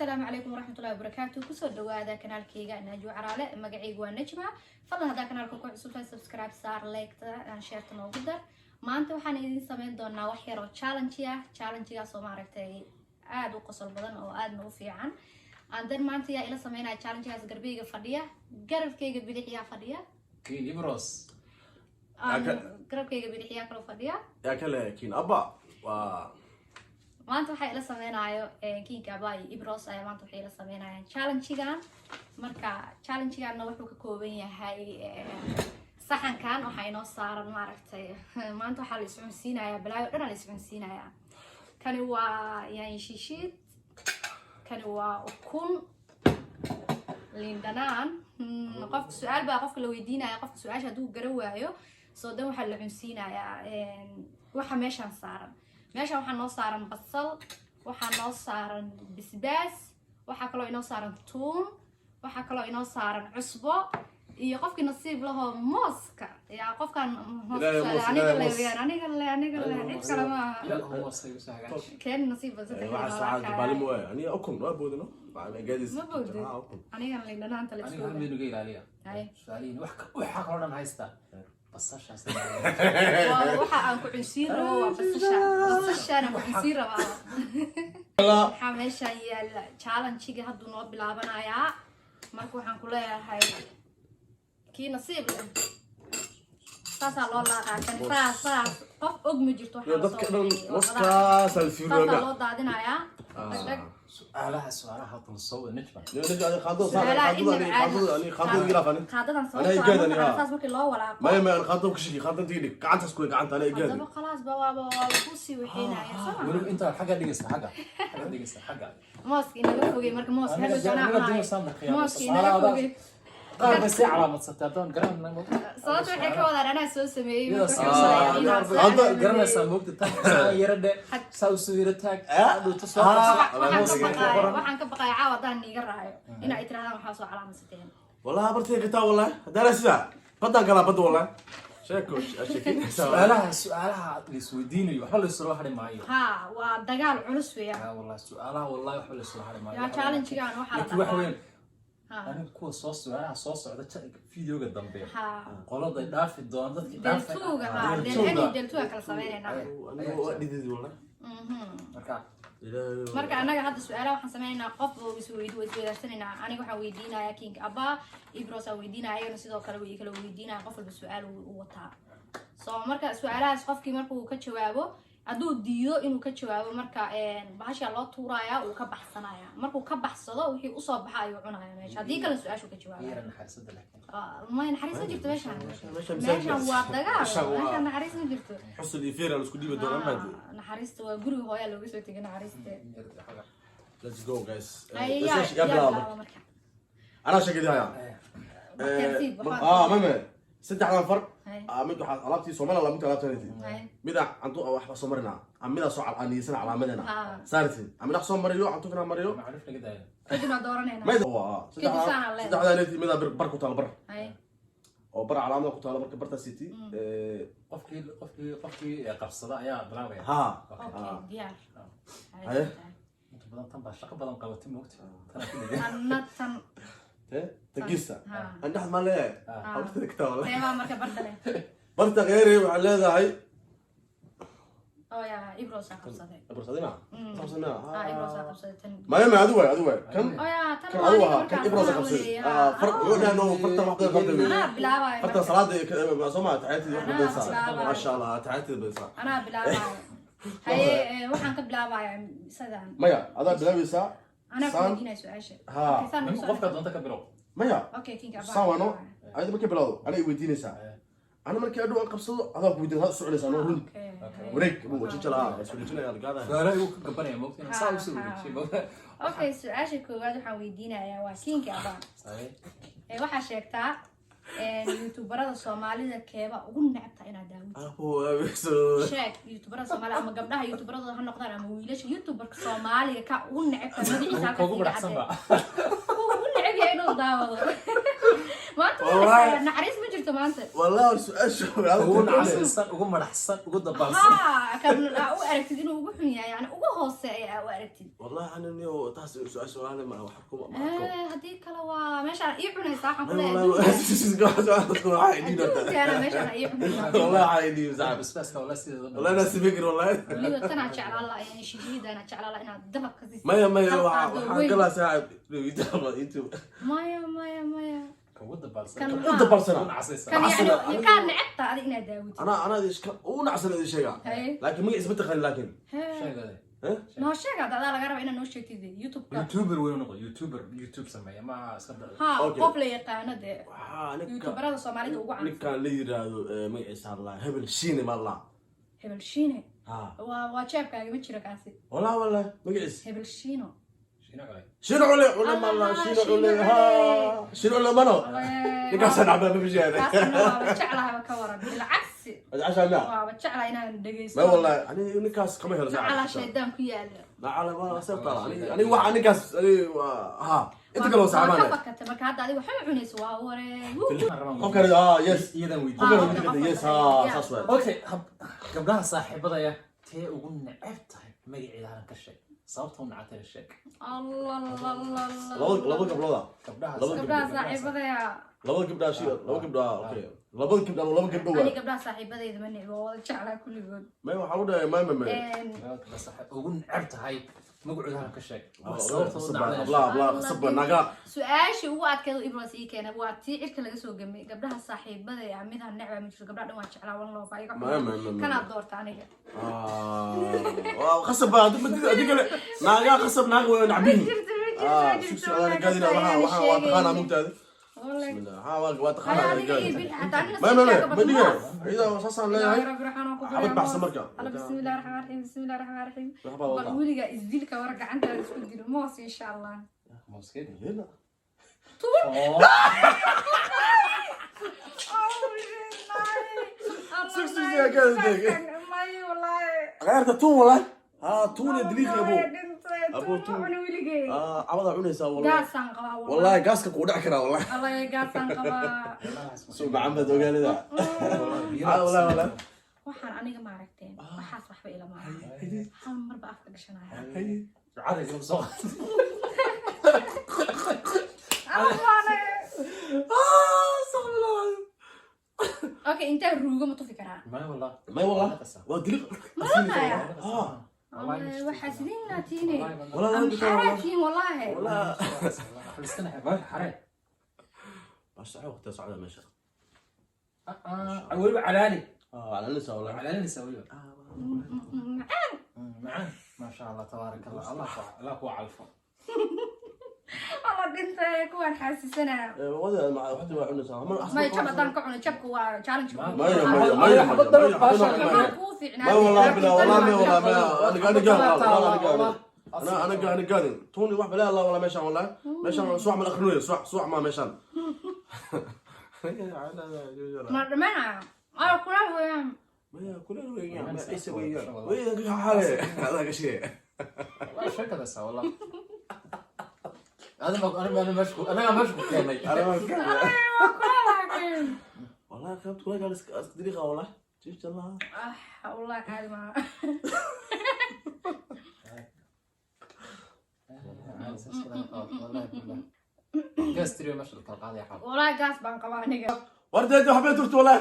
Asalaamu calaykum waraxmatullahi wabarakaatu. Kusoo dhawaada kanaalkeyga Naajo Caraale. Magacaygu waa Najma. Fadlan haddaa kanaalka ku cusubtahay, subscribe saar, like-ta, share-ta noogu dar. Maanta waxaan idin sameyn doonaa wax yar oo challenge ah, challengegaas oo maaragtay aada u qosol badan oo aadna u fiican. Andan maanta yaa ila sameynaya challengegaas? Garbeyga fadhiya, garabkeyga bidix yaa fadhiya? King Ibros. Garabkeyga bidix yaa kaloo fadhiya? Yaa kale? Kiin abba waa. Maanta waxaa ila sameynaayo Kinka Aba iyo Ibros ayaa maanta waxay ila sameynayaan challengegan. Marka challengeganna wuxuu ka kooban yahay saxankan waxaa inoo saaran, maaragtay, maanta waxaa la iscunsiinayaa balaayo dhan aa la iscunsiinayaa. Kani waa yaanyo shiishiid, kani waa ukun, liin dhanaan. Qofka su-aal baa qofka la weydiinaya. Qofka su-aasha hadduu garan waayo, so dan waxaa la cunsiinayaa waxa meeshaan saaran. Meeshaan waxaa noo saaran basal, waxaa noo saaran bisbaas, waxaa kaloo inoo saaran tuun, waxaa kaloo inoo saaran cusbo iyo qofkii nasiib lahoo mooska. Yaa qofkan? Ilaahay moos, aniga ilaahay le moos. Weyaan aniga le, aniga le, cid kale maaha. Keen nasiib ba saddex. Waxaa saacad baalimo waay. Aniga ukun waa boodino. Gaadis. Ma boodid? Ukun. Anigan liin dhanaanta la Aniga isku hal mid uga ilaaliya. Hay. Su-aalihiin wax waxa kaloo dhan haysta, basashaas. Waa waxa aan ku cunsiin rabo, waa basasha. Basashaan aan ku cunsiin rabaa. Waxaa meeshaan yaala challenge-ga hadduu noo bilaabanayaa. Marka waxaan ku leeyahay, kii nasiib leh, saasaa loo laaqaa kan, saas saas. Qof og ma jirto waxaa lasoo Dadka dhan bixiyay. waskaas al Saasaa fiirooga. loo daadinayaa. Dhag dhag. Su-aalaha dul soo wada, Najma. Su-aalaha Qaadada. inaba caadi. Qaadada, qaadada ilaafani. Qaadadan Anaa sababtoo ah igaad aniga. marka saas markii loo walaaqo. Maya, maya, qaadada ka shiki, qaadada tigidhi gacantaas kuwe, gacanta ana igaadi. Haddaba khalaas ba waaba kusii waxeynaya, soo ma? Weliba intaa xagga dhigaysa, xagga dhigaysa, xagga. Mooska inaga fogey. Marka mooska Aniga hadhow anaa aniga cunaayo. dumasaan marka. Mooska inaga fogey. Qaar bay sii calaamadsatay haddaan garan. Sababta waxay ka wadaan anaa soo sameeyey. Iyadoo marka soo waxay sameeyey. wadaan inaan soo Hadda garanaysaa moogta tan saa yara dhe, saa usoo yara taag, dhuuto soo. Waxaan ka Mooska. baqaaya, waxaan ka baqaaya caawa haddaan niiga raayo in ay tirahdaan waxaa soo calaamadsateen. Wallahi bartay kataa, wallahi haddana sida baddaan galaa badda, wallahi sheeko sheekeynaysaa. Su-aalaha la isweydiinayo waxba la isula hadhi maayo. Ha, waa dagaal culus weeyaan. Ha, wallahi su-aalaha, wallahi waxba la isula hadhi maayo. Yaa challengegan waxaa la Laakiin wax dhahaa weyn ha anigu kuwa soo su-aalaha soo socda videoga dambe ha qolada dhaafi doona dadkii dhaafi. Deltuuga ha, del Deltuuga. Any deltuuga kala sameynayna. Aniga waa dhidid, wallahi. Marka Marka annaga hadda su-aalaha waxaan sameynaynaa qof oo isweydaarsanayna. Aniga waxaan weydiinayaa King Abba, Ibros aan weydiinaya, ayagana sidoo kale way kala weydiinaya. Qof walba su-aal uu wataa. So marka su-aalahaas qofkii markuu ka jawaabo, hadduu diido inuu ka jawaabo, marka bahashaa loo tuurayaa, uu ka baxsanaya. Markuu ka baxsado, wixii usoo baxa ayuu cunaya meesha. Haddii kale su-aashu ka jawaabaya. Yara naxariisada laakiin. Ah, may naxariis ma jirto meeshaan. Meeshaan. Meeshaan waa dagaal. Meeshaan meeshaan naxariis ma jirto. Xusud iyo feer aan isku dhiibi doonaa maadi. Ah, naxariista waa guriga hooyaa looga soo tegay naxariista. Let's go, guys. Ay, yaa yaa yaa bilaaba. bilaaba marka. Anaa sheekadii hayaa. Tartiib, waxaa- Ah, mame, saddexdan far. Hay. Ah, mid waxaa alaabtii Soomaaliya, mid alaabtii Hay. mid ah cantu waxba soo marinaa ama midaa soo niyeysana calaamadena Ah. saarti ama dhax soo mariyo cantufina mariyo. Macrif laga daayo. Kadib waa dooranayna. Mayd Kadib saanaa leedahay. Saddexdaa leeti midaa bar ku taalo, bar Hay. oo bar calaamada ku taalo. Marka bartaa city. Qofkii qabsada ayaa bilaabaya. Ha. Okay, diyaar. Haye. Inta badan tan baa shaqo badan qabatay moogta, tana ku dhigan. Anna tan. Te tagista. Ha. An dhex maa leeyahay. Ah. Barta ka taalo. Teebaa marka barta leh? Barta qeeri waxaa leedahay. Oo yaa Ibrosa qabsaday. Barsadina qabsadina. Ah, Ibrosa qabsaday tan. Maya, maya, adu waay, adu waay kan. Oo yaa tan. Kan Waa adu aniga. ahaa kan Markaan Ibrosa anaa qabsaday. weeye, Ah, ha. Far wuxuu dhahay no, farta wax badan qabtay. Anaa bilaabaya Farta marka. Salaada soo ma taxaytid wax Anaa badansaa. bilaabaya. Maasha Allah, taxaytid badansaa. Anaa bilaabaya. Haye, waxaan ka bilaabaya sidaan. Maya, adaa bilaabaysaa. Anaa ku Saan. weydiinaya su-aasha. Ha. Okay, saan ugu soo Qofka doonta ka bilow. Maya. Okay, King Abba. Saan waano ayada markay bilowdo anay weydiinaysaa. Ana markii adhow aan qabsado adaa ku weydiin soconaysaa no run. Okay. Okay. Wareeg buu wajijala isku dhejinaya gaadaya. Su-aalaha igu ka gabanaya moogta inaan saa usoo wareejiyo moogta. Okay, su-aasha koowaad waxaan weydiinayaa waa King Abba. Waxaa sheegtaa youtuberada Soomaalida keeba ugu necabta inaad daawatid. Abu abiso. Sheeg youtuberada Soomaalida, ama gabdhaha youtuberadooda ha noqdaan ama wiilasha youtuberka Soomaaliga ka ugu necabta magaciisa halkaas Kugu iga badhaxsan ba. cadee. Kuwa ugu necab yahay inuu daawado maanta. Wallahi. Naxariis ma jirto. liito maanta. Wallahi su-aasha Ugu nacasaysan, ugu madaxsan, ugu dabaalsan. Ha, kan aa u aragtid inuu ugu xun yahay, yani ugu hooseeya aa u aragtid. Wallahi ana niyo taas su-aasha walaal ma wax kuma ma arko. Haddii kale waa meeshaan ii cunaysaa, waxaan ku May leeyahay wallahi adduunkaana meeshaan ii cunaysaa. wallahi waxaa idhiib saaxib. Basbaaska wallahi sideeda. Wallahi nasi fikir wallahi. Weliba tanaa jeclaan lahaa, yani shiishiidaana jeclaan lahaa inaad dabka siisid. Maya maya, Hal waxa qaado waxaan weyn. galaa saaxib YouTube. Maya maya maya. Ugu dabaalsan. Kan U dabalsana. Ugu nacasaysan. Kan yani Anigu- kaa necebta adi inaad daawatid. Ana u nacsan idin sheegaa. Haye. Laakiin magaciisa ma taqaani laakiin. Hee. Sheegade. Eh? Noo sheeg hadda, adaa laga raba inaad noo sheegtid YouTube-ka. YouTuber weyn noqo, YouTuber YouTube sameeya ma iska da. Ha. Okay. Qof la yaqaano dee. Waxaa ninka YouTuberada Soomaalida ugu caansan. Ninkaan la yiraahdo magaciisa la Hebel Shiine ma la. Hebel Shiine. Ha. Waa jeebkaaga ma jiro kaasi. Wallahi wallahi magaciisa. Hebel Shiino. Shiino kale. Shiine cule cule ma la Ah, Shiine Shiine cule ha. Cule. Shiine cule mano. Ninkaasaan cabaa ma bishaade. Kaasna waaba jeclahaba, ka waran bilcagsi? Cashaa miya? Waaba jeclaha inaan dhegeysto. Ma wallahi ani ninkaas kama helo Nacala saaxib. shaydaan ku yaala. Nacala ma sabta ani ani waxa ninkaas ani waa ha inta kale waa Waa ka saxaabaan. fakatay marka hadda adiga waxba cunayso, waa waree. Qofkan ah yes. Iyadan weydiin. Qofkan Ah, weydiin okay, yes ha qofkan. saas waay. Okay, gabdhaha saaxiibadaya tee ugu neceb tahay magaceeda halan ka sheeg, sababta u nacatay sheeg. Allah Allah Allah. Laba gabdhooda. Gabdhaha. Laba Gabdhaha saaxiibadaya. Laba gabdhaa shi laba gabdhaa, okay, laba gabdhaa, laba gabdho Ani waa. Gabdhaha saaxiibadayda ma necbo, waa wada jeclaa kulligood. May waxaa u dhahay may may may. Gabdhaha ugu neceb tahay magacooda halan ka sheeg, sababta u nacday. Abla abla qasab naga. Su-aashii ugu adkeed Ibros ii keenay waa tii cirka laga soo gamay. Gabdhaha saaxiibadaya midaan necba ma jirto, gabdhaha dhan waa jeclaa, wan loo iga. May may may. Kanaad doorta aniga. Waa qasab baa adiga kale naaga qasab naaga waa nacbiin. Jirto ma jirto ah ma jirto. su'aal gaadina waxa waxa waa taqaanaa mugtaada. Wallahi. Bismillah ha waa Haya, taqaanaa adiga ii gaadina. bil xataa anina May may may sii ma sheego. diga iyada saasaan leeyahay. Xabad baxsan marka. Alla, bismillahi raxmaan raxiim, bismillahi raxmaan raxiim. Waxbaa Bal wadaa. weligaa isdilka war gacantaada isku dilo moos insha Allah. Mooskeed. Yela. Tuur. Oo. Oh, shit. Sug, sug, yaa ka deg. May wallahi. غيرت tuun wallahi ha tuun diliiq abo. Abo Abo, tuun tuun. cuna weligay. Ah cabada cunaysaa wallahi. Gaasaan qabaa. Wallahi gaaska ku dhac karaa wallahi. Wallahi gaasaan qabaa. Soo macaan baad ogaanida. Ah wallahi wallahi. Waxaan aniga maaragteen waxaas waxba ilama aha, hal marba afka gashanaya. Ducada igama soo qaad. Allaale. Ah astaghfirullah. Okay, intaa ruugo ma tufi karaa? May wallah. May wallah waa diliiq. Maranaya. Ah. Waxaa sidin tiine. Wallahi Amxaraatiin wallahi. wallahi. Xaree. بس waqti socda meesha. Weliba calaali. Ah calaalinaysaa wallahi. Calaalinaysaa weliba. Macaan. Macaan, maasha Allah, tabaarak Allah, Allah ku Allah ku calfo. Alla dhintay kuwaan xaasisanaa. Wada ma waqti waa cunaysaa mar. May jab haddaan ka cuno, jabka waa challenge. Maya maya maya. Maxaa kuu fiicnaa? ما والله بلا والله ما والله ما انا قاعد والله انا قاعد انا انا قاعد قاعد توني واحد بلا الله والله ميشان والله ميشان سوح من الاخنويه سوح سوح ما ميشان. Ma dhamanaya ay kula hooyaan. ما كلنا ويا ما عيسى ويا ويا حالي هذا شيء. والله sheekadaasa wallah أنا ما أنا أنا مشكو أنا مشكو keenay. انا ما Waa kula laakiin. والله قبت كلها قال اسدريخه والله شفت الله. Ah wallahi caadi maaha. Gastriyo meesha la kala qaadaya xal. Wallahi gaas baan qabaa aniga. وردت وحبيت ترت والله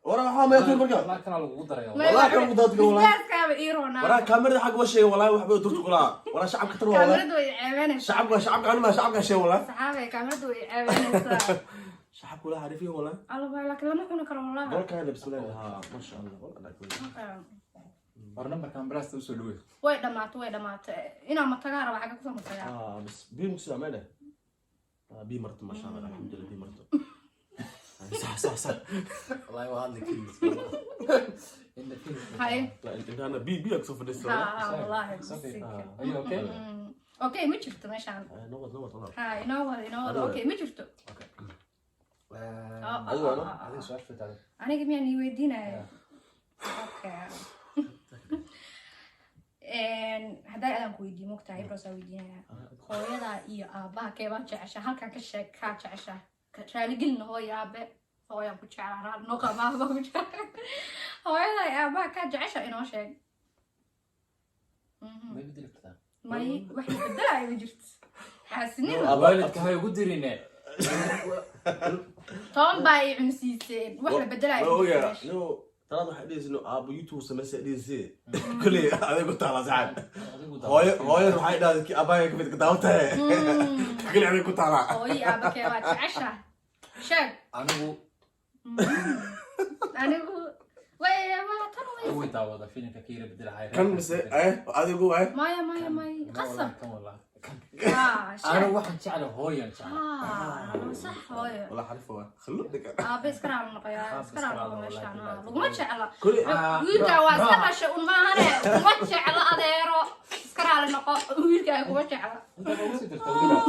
ورا waxaa ma yatul marka. Wallahi kana lagugu daraya. والله كان مضاد والله. Gaaskaaba ii roonaa. ورا كاميرا حق وشي والله waxba turtu kula ورا shacabka tar والله. Kaamiradu way ceebanaysaa. shacabka shacabka anuma shacabka shay والله. Saxaabay, kaamiradu way ceebanaysaa. shacabku la xariifin والله. Alla baa, laakiin lama cuni karo wallahi. dalka بسم الله ها ما شاء الله والله. War nambarka ambalaasta usoo dhawey. Way dhamaatay, way dhamaatay, inaa matagaa raba, xagga kusoo matagaa. اه بس بي مكسو عمله بي مرت ما شاء الله الحمد لله بي مرت صح صح صح. Wallahi waa hadli keligiis. Inna keligiis. Haye. لا انت انا بي بي اكسو في Ha الدستور. ha wallahi. Sophie, Bisinka. Are you okay? Okay ma jirto meeshaan. نوض نوض والله. Ha, inoo wada, inoo wada. Adiga. Okay ma jirto. Okay. Adiga waa no? Adiga su-aasha fitaada. Aniga miyaan ii weydiinaya? Okay. Hadday adaan ku weydiiyo, mogtahay, Ibrosaa weydiinaya, hooyadaa iyo aabbaha keebaa jecesha? Halkan ka sheeg kaa jecesha. Raaligelina hooyo, aabe. Hooyaan ku jeclaa, raali noqo, ama aaba ku jeclaa. Hooyadaa iyo aabbaha kaa jecesha inoo sheeg. May bedeli kartaa? May, wax la bedelaayo ma jirto, xaasinimo. Waalidka hay ugu dirine. Toban baa ay cunsiiseen, wax la bedelaayo Ma ma jirto ogaa meesha. No, talaad waxay dhihaysa no aabo YouTube samaysa dhihaysa kulley aday ku taala saxan. Adigu. Hooyo, hooyada waxay dhahday ki abaaya kamid ka daawatahe, kulley aday ku taalaa. Hooyo iyo aaba keebaa jecesha, sheeg. Anigu Anigu way waa tan way. Way daawada filimka ka yara bedelahay. Kan mise adigu Maya, maya, maya, qasab. Kan wallah kan. Ah, sheeg. Anigu waxaan jeclay hooyan jeclay. Ah, sax, hooyo. Wala xarif waa khalo dhiga. Aabe iska raali noqoyaa, Aabe iska iska raali noqo raali meeshaan wallahi. ah, laguma jecla. Kulley. Ah, Wiilkaa waa iska dhashay un maahane, kuma jeclo adeero, iska raali noqo, wiilkaa kuma jecla. Inta ugu sii dirta weliba.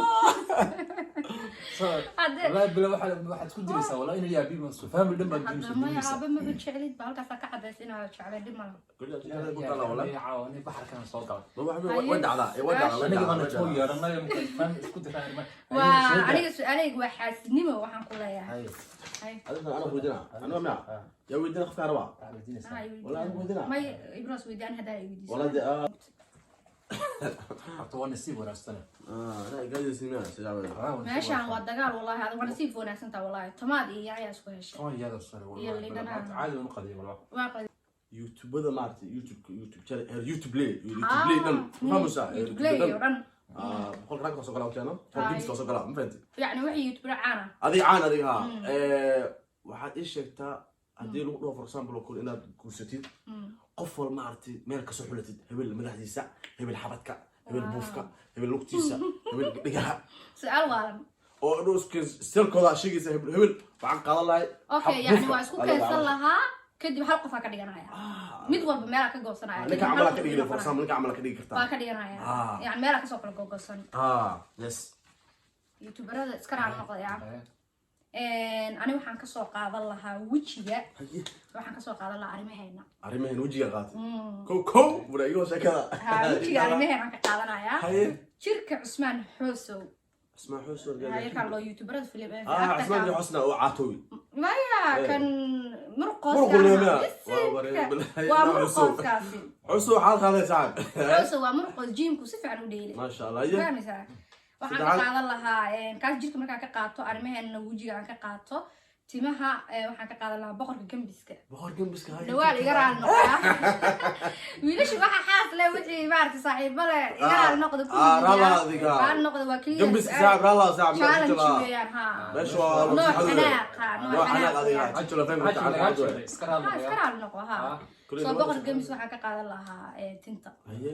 Hadde Wallahi bila waxaad isku diraysaa wallahi inay yaabi ma soo family dhan baad Hadda diraysaa. maya, aabe maba jeclid ba, halkaasaa ka cadays inaad jeclay, dhib malaha. Kulley aday ku taalaa wallahi. Caawa baxarkan soo galay. Way dhacdaa, way dhacdaa, way Aniga dhacdaa. baana too yeeranay marka family isku diraan arrimaha. Waa aniga su-aaleyga waa xaasidnimo waxaan ku leeyahay. Hay. Hay. Adiga ana weydiina, ana ma yaa weydiina qofka rabaa. Waxaad weydiinaysaa. Ah, i Wallahi adigu weydiina. May, Ibros weydiin, haddaa i weydiiso. Wallahi de Horta waa nasiib wanaagsan. Ana igaadaysa miyaa sidaa? Meeshaan waa dagaal wallahi, adiga waa nasiib wanaagsantaa wallahi, tamaad iyo yaaya isku heshay. Toban iyada sare Iyo wallahi. liidanaha. Caadi unu qadiyo wallahi. Waa qadi. YouTubada maaragtay, YouTube, YouTube channel heer YouTube ley, YouTube ley dhan fahmaysaa? YouTube ley oo dhan. 100 rag soo galaa keeno, 100 gigs soo galaa, ma fahanti? Yacni wixii YouTuber caana. Adiga caan, adiga ha. Waxaad ii sheegtaa haddii lagu dhaho, for example oo kale, inaad guursatid qof wal maaragtay meel kasoo xulatid, hebel madaxdiisa, hebel xabadka, hebel buufka, hebel lugtiisa, hebel dhigaha. Su-aal waalan. Oo dhow stelkooda sheegaysa, hebel hebel waxaan qaadan lahay. Okay, yacni waa isku keensan lahaa, kadib hal qofaa ka dhiganaya, mid walba meelaa ka goosanaya. Ninka camalaa ka dhigi, for example, ninka camalaa ka dhigi Waa kartaa. ka dhiganaya. Ah. Yani meelaa kasoo kala gogosan. Ah, yes. Youtuberada iska raali noqdaya. Ani waxaan kasoo qaadan lahaa wejiga. Haye. Waxaan kasoo qaadan lahaa arrimaheena. Arrimahan wejiga qaatay, kow kow wala igo sheekada. Ha, wejiga arrimaheena ka qaadanayaa. Haye. Jirka Cusmaan Xoosow. Cusmaan Xoosow. Yarkaan loo youtuberada film. Ah, Cusmaan iyo Xusna oo caatoobi. Maya, kan Muruq muruqooska. leeyaa. Waa wareer. Waa muruqooskaasi. Xusna waxaad qaaday saaxib. Xoosow waa muruqoos, jiimku si fiican u dheelay. Maasha Allah, haye. Fahmaysaa? Waxaan ka Saddexaad. qaadan lahaa kaas jirka markaan ka qaato arrimaheena, wejiga aan ka qaato, timaha waxaan ka qaadan lahaa boqorka gambiska. Boqor gambiska, haye. Dhawaal iga raali noqoya wiilasha, waxa xaas leh, wixii maaragtay saaxiibo leh, iga raali noqda. Ah, raala adiga. Raali noqda, waa keliya Gambiska saaxib, raala saaxib. Challenge weeyaan ha. Meesha waa Nooc xanaaq ha, nooc nooc xanaaq xanaaq adiga. weeyaan. Cajula fahmi kartaa. Iska raali. Ha, iska raali noqo ha. Kuley. Soo boqor gambis waxaan ka qaadan lahaa tinta. Haye.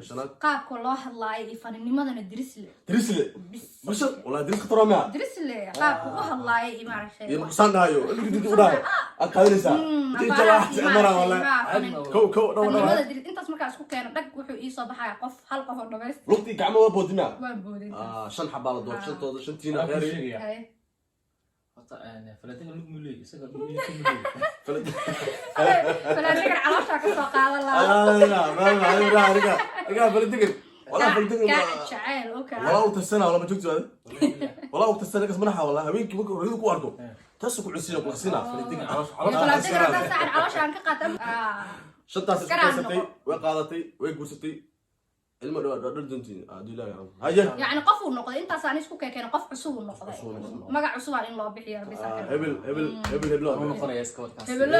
Shanaad. Qaabka loo hadlaayo iyo faninimadana Dirisle. Drisle. Bis. Basha wallahi dris khatar ma. Dirisle qaabka u hadlaayo iyo maaragtay Iyo markuu saan dhahayo intuu u dhahayo aad qaadanaysaa. Inta wax mara wallahi. Kow kow dhaw dhaw. Fanimada Diris, intaas markaa isku keeno dhag, wuxuu ii soo baxaya qof, hal qof oo dhamaystir. Lugtii gacmo waa boodina. Waan boodin. Ah, shan xabaa la door, shantooda, shantiina reer. Haye. Horta falatiga lug muleey isaga lug muleey. Falaadigan calooshaa kasoo qaadan lahaa. Walaa. Kaa jacayl okay. Walaa u tasana, walaa ma joogto aad, walaa u tasana kas manaxa, walaa habeenkii markuu hooyadu ku arko taas ku cusina ku xasina. Falatiga caloosha. Falaadigan haddaan saacan caloosha aan ka qaata. Ah. Shantaas isku Garaan kaysatay noqo. Way qaadatay, way guursatay, ilmo dhaw dhal doontiin haddii ilaahay yaclamu. Haye. Yacni qof uu noqday intaas aan isku keekeen, qof cusub uu noqday. Cusub uu noqday. Magac cusub aan in loo bixiyo bisa. Ah, hebel hebel hebel heblo. Wuxuu noqonayaa iska wadkaas. Hebelo.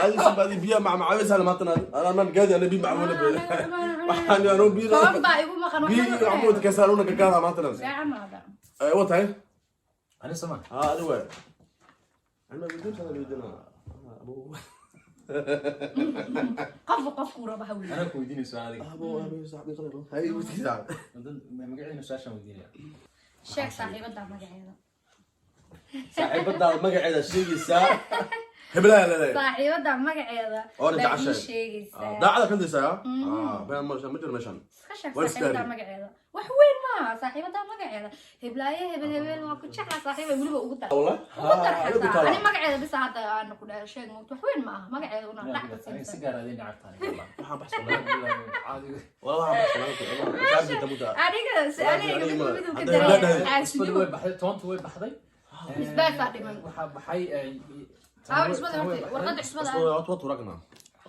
هذه سبادي بيا مع معاويس انا ما تنا انا ما قادي انا بي معموله waxaan anoo biyo Toban baa igu maqan. biyo macmuud ka saaruuna ka gaada maanta. Maada. Ay watahay. Ani sama. Ha, adi waay, ana weydiin sana weydiina abu. Qofku qofkuu raba ha weydiiyo. Ana ku weydiinayso adiga. Abu abu saaxbi qalay hay weydiisa. Magaciina su'aashaan weydiinaya. Sheeg saaxiibada magaceeda. Saaxiibadaada magaceeda sheegaysaa. Heblaha leedahay. Saaxiibada magaceeda Oo na baa ii jeceshahay. sheegaysaa. Daacada kan daysaa. Been ma ma jiro meeshan. Iska sheeg Waa saaxiibada istaari. magaceeda. Wax weyn maaha, saaxiibada magaceeda. Heblaaye, hebel hebel waa ku jeclaa saaxiiba, weliba ugu dar. Wallah. Ugu dar. Adigu Xataa taala. ani magaceeda bisa hadda aan ku dhahay sheeg moogto, wax weyn maaha magaceeda una dhac ka Aniga si siinsan. gaar ah idin necabtahay, wallah. Waxaan baxsan. Caadi. Wallah waxaan baxsan. Saabti tamuta. Aniga su-aalahayga mid miduu ka Hadday daraya leedahay. Cusbada xaasidnimo. way baxday, toontu way baxday. Isbaasaa dhiman. Waxaa baxay Aa, cusbada horta, warqadda cusbada. Cusbada waa tuuragna.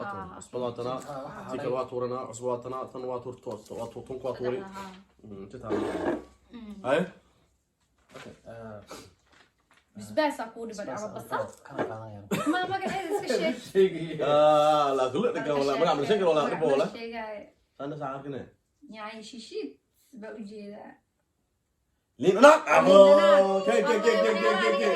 Ah. Cusbada waa tanaa. Waxaa Tii kale waa tuuranaa, cusbada waa tanaa, tan waa tuurto, waa tuurtunku waa tuuri. Inta. Hay? Okay. Bisbaasaa kuu dhiman ama basal. Kana qaadanayaan. Ma magaceeda iska sheeg. Sheegaya. Ah, la kullu dhaka wala magac ma sheegay wala dhib wala. Sheegaayo. Ana saa arkine. Yaani shishiid baa ujeedaa. Liin dhanaan. Kay kay kay kay kay kay.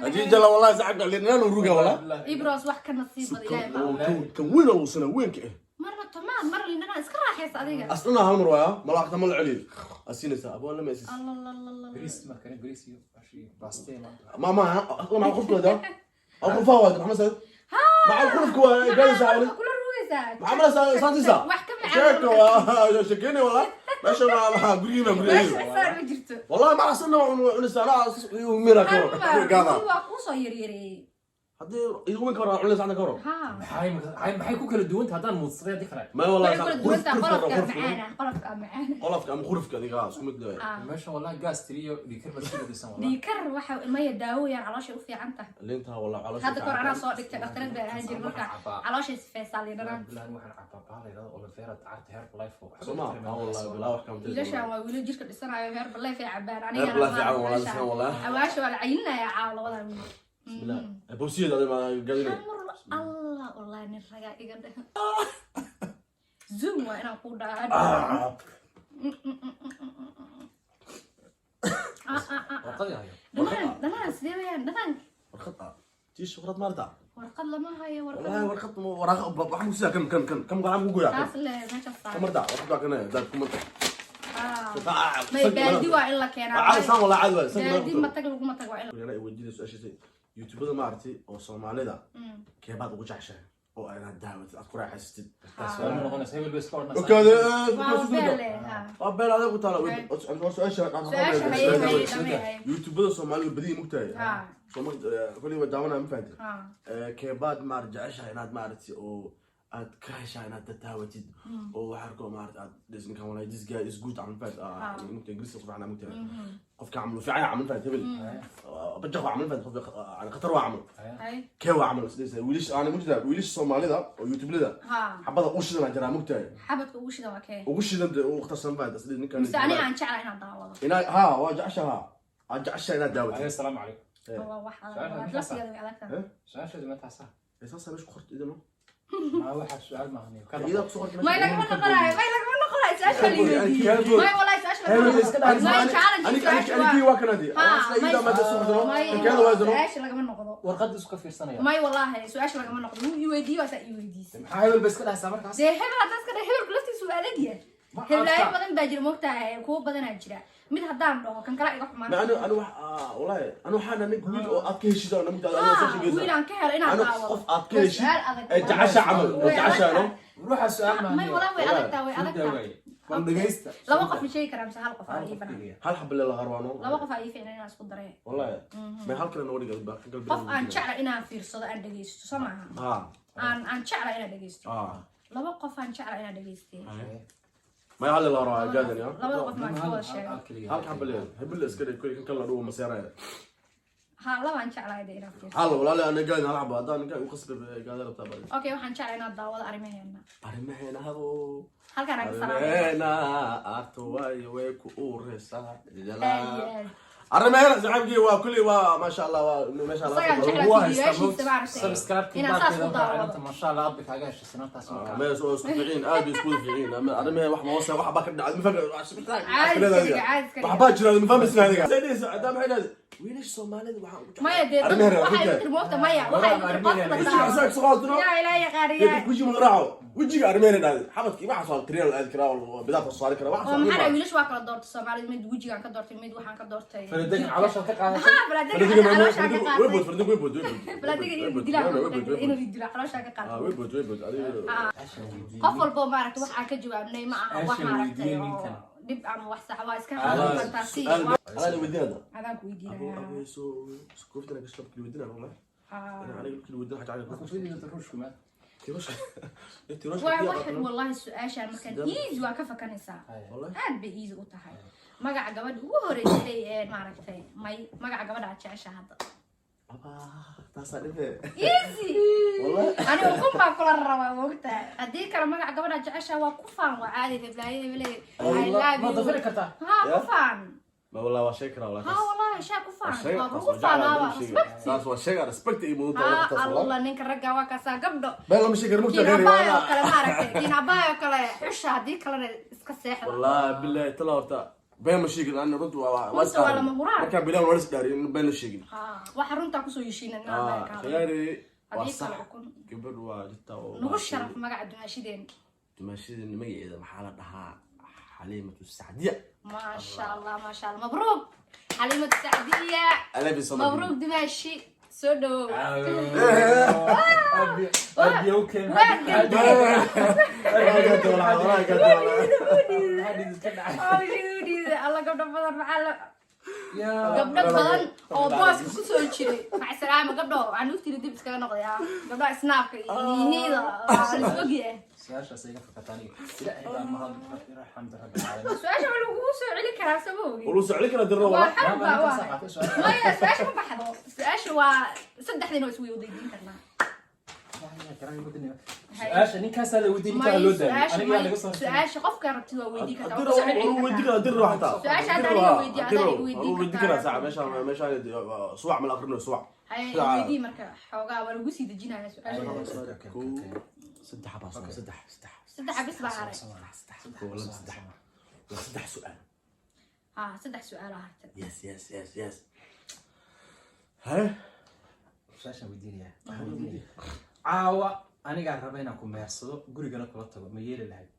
Ajii jala wallahi sacabka liin dhanaan uu ruga wala. Ibros wax ka nasiib badan ilaahay ma aha. Kan weyn oo sana weyn ka. Marna tomaad, marna liin dhanaan, iska raaxaysa adiga. Aslana hal mar waaya, malaaqta ma la celiyo. Asinaysa aboo lama asis. Allalalala. Bariis markana, bariis iyo ashi baaste maanta. Ma asla ma qofka da. Aw qofka waa maxamed saad. مع الخلف كوا قال ساعة. Kula rugaysaa. محمد سانتيسا. Wax ka macaan. شيك waa sheekeyni wala meesha ma gurigiina meesha gurigiina. xisaar ma jirto. والله ما عصنا ونسا ميرا Hal كور mar قاضا. waa kuusoo yaryareeyey. haddii igu weyn ka hor culays ana ka hor. Ha. Maxay ku kala duwan tahay haddaan muudsaday haddii kale? Ma والله Waxay kula duwan tahay qolofka macaana, qolofka macaana. Qolofka ama khurufka adiga isku mid leeyahay. Ah. Meeshan wallahi gaas tiriyo dhiikar baa isku dhadisan wallahi. Dhiikar waxa maya, daawo yaan calooshay u fiican tahay. Linta والله caloosha. Hadda kahor anaa soo dhigtay, dhakhtarad baa ahaan jiray marka calooshay sifeysaa liin dhanaan. Bilahan waxaan cabaa bahala yidhahdo aloe vera dacarta Herbalife oo waxba Soma ka tarmin. ah والله bilaa wax kama Wiilashaan waa wiilo jirka dhisanayo, Herbalife ay cabaan. Herbalife Anigana cabaan, والله dhisan والله. Awaasha waa la cayinaya caawa labadan wiil. Bismillah bowsiyada adiga ma gadinay. Hal mar allah wallahi nin ragaa iga dheh zoom waa inaan ku dhaca. Warqadii hayo. Dhanaan dhanaan sidee weyaan dhanaan? Warqad ah tiish warqad maarta. Warqad lama hayo. والله Warqad warqad waraaq waxaan ku siyaa kan kan kan kan gacan ku goyaa. Taas le meesha saar. Kan marta warqad waa kan daad kuma. Ah. May baaldi waa in la keenaa. Caadi saan walaa caadi waa saan. Baaldi matag laguma tag waa in la Yana weydiinay su-aashiisa youtubada maaragtay oo Soomaalida keebaad ugu jeceshahay oo inaad daawatid aad ku raaxaysatid? Taas waa ma noqonaysa hebel bay iska odhanaysaa. Okaade. Waa beele ha. Waa beel adeeg ku taala su-aasha. Su-aasha haye haye dhamee haye. Youtubada Soomaalida badiyi mugtahay. Ha. Koley waa daawanaya, ma fahantay? Ha. Keebaad maar jeceshahay inaad maaragtay oo aad ka heshaa inaad dadaawatid oo waxaa arko maaragtay aad this ninkan walaa this guy is good camal fahant, mugtahay Ingiriiska ku fiican mugtahay, qofka camal fiican camal fahant, hebel bajaq waa camal fahant, qofka yani khatar waa camal. Haye. Kee waa camal sidiisa wiilish aan mugtahay wiilish Soomaalida oo youtubelada Ha. xabada ugu shidan aan jiraa mugtahay. Xabadka ugu shidan waa kee? Ugu shidan dee ugu khatarsan fahant sidii ninkan. Mise aniga aan jeclaa inaan daawado? Inaa ha waa jeceshaha aad jeceshahay inaad daawatid. Ayo, asalaamu calaykum. Waa wax Su-aasha adag maxaa laftigeeda way adag tahay. Eh? Su-aasheedu ma taasa? Saasa meesha ku qorto idano. Ma waxaa su-aal maahan. Idaa ku soo qorto. May lagama noqonayo, may lagama noqonayo su-aasha la weydiiyey. May wallahi su-aasha lagama Hebel iska noqdo. dhaaf. May challenge su-aasha waa Anigii waa kanadi. Ha, Isla idaa ma soo qorto. may Keeda waa idano. su-aasha lagama noqdo. Warqadda isku fiirsanaya. May wallahi su-aasha lagama noqdo, wuu i weydiiyey, waa saa i weydiisay. Maxaa hebel bay iska dhahaysaa markaas? Dee hebel haddaa iska dhahay, hebelku laftiisu waa adag yahay. Ma Heblaayo adka. badan baa jira moogtahay, kuwo badanaa jira. Mid haddaan dhaho kan kala iga xumaan. Ma anu wax wallahi anu waxaan nin wiil oo aad ka heshid oo namta aad soo sheegaysa. Wiil aan ka helo inaan Anu daawado qof aad ka Waa heshid su-aal adag. ee jecesha camal oo Way jecesha adag no. tahay. Ruuxa su-aal maahan. May wallahi way adag tahay, way adag tahay. Bal dhegeysta. Laba qof ma sheegi karaa mise hal qof aa ii banaan? Hal xabba la qarwaano. Laba qof aa ii fiicnaa inaan isku daray. Wallahi ma hal kale noo dhigaa ba qalbi. Qof aan jecla inaan fiirsado, aan dhegeysto, soo maaha? Ha. Aan jecla inaan dhegeysto. Ah. Laba qof aan jecla inaan dhegeystay. Ma hal la qarwaa gaadan ya. Labada qof maan isku wada sheegay? Hal xabba le hebel iska dhig kulli kan kala dhuwa maseeraya. Ha, labaan jeclahay dee inaan fiirsado. Hal walaal ana gaadan hal xabba haddaan ninka u qasbi gaadan rabtaa baa. Okay, waxaan jeclaa inaad daawado arrimaheena. Arrimaheena habo. Halkaan aan ka salaamay. Arrimaheena arto waayo way ku uureysaa. Aad iyo aad. Arrimaheena saxaabkii waa kulli waa maasha Allah waa meesha Allah. Isagaan jeclaa Waa haystaa fiidiyoyaashiisa maaragtay subscribe inaan saas u daawado. Masha Allah aad bay kaaga heshay sanaantaas markaa. ما isku fiicin aad bay isku fiicin ama arrimaha wax ma hoose wax baa ka dhacay ma fahmi. Caadi iska dhiga, caadi iska dhiga. Wax baa jira ma fahmaysin adiga saydiisa adaa maxay leedahay Wiilasha Soomaalida waxaan ugu Maya dee, dad Arrimaheena waa waxay ku tiri moogta, maya, waxay tiri qof la wejiga taabo. Asaga soo qaadino. Yaa ilaa yaqaaniyaa. Wejiga ma raaco, wejiga arrimaheena dhahday, xabadkii waxaas waa tiriya la aadi karaa oo bidaaf soo saari karaa Oo waxaas. maxaa dhahay, wiilasha waa kala doortay Soomaalida, mid wejigaan ka doortay, mid waxaan ka doortay. Faladegan caloosha ka qaadatay. Ha, faladegan calooshaan ka Way bood qaatay. Faladegan way bood, way bood. Faladegan inuu dilaa, inuu dilo calooshaan ka qaatay. Way bood, way bood adiga. Su-aashan weydiiyey. Qof walbo maaragtay wax aan ka jawaabnay ma aha wax Su-aashan maaragtay weydiiyey oo ninkan. dhib ama wax sax waa iska Ah, fantaasi. Anaa weydiinada. Adaan ku Abo weydiinaya. Abo soo kooftan ka shaqo kili weydiinaa wallahi. Ana aniga kili weydiin xataa aniga. Kufidida ruushku ma Tirosh. Tirosh. Waa wax wallahi su-aashaan markaan easy waa ka fakanaysaa. Wallahi. Aad bay easy u tahay. Magaca gabadha ugu horeysay ee maaragtay, may, magaca gabadha aad jecesha hadda? Aba taasaa dhibe. Easy. Wallahi. Ani ukun baa kula rabaa, moogtahay? Haddii kale magaca gabadha aad jecesha waa ku faan, waa caadi, heblaayo heble, I love Ma you. dafiri kartaa? Ha, ku faan. Ma wallahi waa sheeg karaa wallahi. Ha, wallahi shaa ku faan, waa kugu faanaaba, respect. Taas waa sheega, respect iyo mudan Ha. taas wallahi. Alla, ninka ragga waa kaasaa, gabdho. Been lama sheegi karo mugta Kiin reer. abaay oo kale maaragtay, kiin abaay oo kale xusha, haddii kalena iska seexda. Wallahi billahi tala horta been ma sheegin ana, runtu waa Runta waa lama huraan. Markaa bilaan waa is dhaari in been la sheegin. Ha, waxa runtaa kusoo heshiina. Khiyaari waa Haddii sax. kale ukun. Gabadh waa jirta oo Nagu sharaf magaca dumaashideen. Dumaashideen magaceeda maxaa la dhahaa? Xaliimatu Sacdiya. Maasha Allah, maasha Allah, mabruuk Xaliimatu Sacdiya. I love you so much. Mabruuk dumaashi, soo dhawow. Abi okay. Waa Wallahi gad wallahi. Ka dhacay. Alla, gabdho badan maxaa la Yaa. gabdho badan oo booska kusoo jiray, macsalaama gabdho, canuuftiina dib iskaga noqday. Gabdhaha snaabka iyo niiniida waa la is ogyahay. Su-aashaas iga fakata aniga. Ilaahay baa mahad, xamdu rabbil caalamiin. Su-aasha waa lagugu soo celin karaa, soo ma ogi? Wuu soo celin karaa dirro Waa wallahi. xarab baa Waa waa maya, su-aasha ma baxdo, su-aasha waa saddexdiina waa isweydiin karnaa. Su-aasha ninkaasaa la weydiin, ninkaa May loo daayay. su-aasha Aniga may laga soo. Su-aasha qofka rabtid waa weydiin kartaa, waa Dirro kusoo celin wuu weydiin kartaa. karaa dirro xataa. Su-aasha hadda aniga weydiiyo, adaa iga weydiin wuu weydiin kartaa. karaa saca meeshaan meeshaan subax ma la akhrinayo subax. Haye, weydii marka, xoogaa waa lagu sii dejinaya su-aasha. Kow, saddex baa soo, saddex, saddex. Saddex bis baa haray. Kow, laba, saddex, waa saddex su'aal. Ha, saddex su-aal aa hartay. Yes, haye. Su-aashaan weydiinaya. Waxaan weydiinaya. Caawa anigaa raba inaan ku meersado, gurigana kula tago, ma yeeli lahayd?